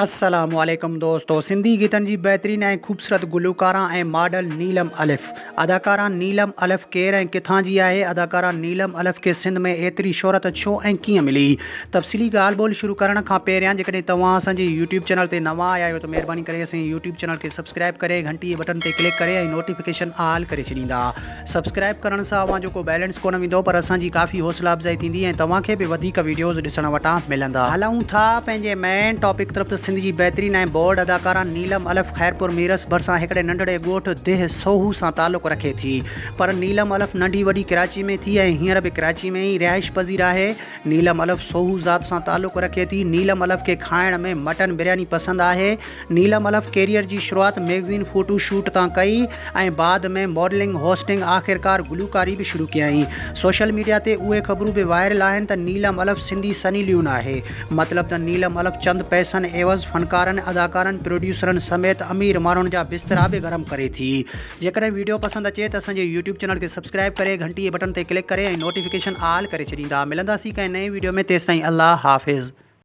السلام عليڪم دوستو سنڌي گيتن جي بهترين ۽ خوبصورت گلوڪارا ۽ ماڊل نيلم الف اداڪارا نيلم الف ڪير ۽ ڪٿان جي آهي اداڪارا نيلم الف کي سنڌ ۾ ايتري شهرت ڇو ۽ ڪيئن ملي تفصيلي ڳالهه ٻولهه شروع ڪرڻ کان پهريان جيڪڏهن توهان اسان جي يوٽيوب چينل تي نوان آيا آهيو ته مهرباني ڪري اسان جي يوٽيوب چينل کي سبسڪرائب ڪري گهنٽي جي بٽن تي ڪلڪ ڪري ۽ نوٽيفڪيشن آل ڪري ڇڏيندا سبسڪرائب ڪرڻ سان اوهان جو ڪو بيلنس ڪونه ويندو پر اسان جي ڪافي حوصلا افزائي ٿيندي ۽ توهان کي به وڌيڪ ويڊيوز ڏسڻ وٽان ملندا. هلون ٿا پنهنجي مين ٽاپڪ طرف ته سنڌ جي بهترين ۽ بولڊ اداڪارا نيلم الف خيرپور ميرس ڀرسان هڪڙي ننڍڙي ڳوٺ ديهه سوهو سان تعلق رکي ٿي پر نيلم الف ننڍي وڏي ڪراچي ۾ ٿي ۽ هينئر به ڪراچي ۾ ئي رهائش پذير آهي. نيلم الف سوهو ذات سان تعلق رکي ٿي. نيلم الف کي کائڻ ۾ مٽن برياني پسند آهي. نيلم الف ڪيريئر جي شروعات ميگزين فوٽو شوٽ تان ڪئي ۽ بعد ۾ ماڊلنگ، هوسٽنگ آخرڪار گلوڪاري به شروع ڪيائين. سوشل ميڊيا تي اهي خبرون به وائرل آهن ته نيلم الف سنڌي سني ليون آهي. مطلب ته نيلم الف چند پئسن عيوض فنڪارن، اداڪارن، پروڊيوسرن سميت امير ماڻهن جا بسترا به گرم ڪري ٿي. جيڪڏهن ويڊيو پسند اچي ته اسان جي يوٽيوب چينل کي سبسڪرائب ڪري گهنٽي جي بٽڻ تي ڪلڪ ڪري ۽ نوٽيفڪيشن آل ڪري ڇڏيندا ملنداسين ڪنهن نئين ويڊيو ۾ تيستائين الله حافظ.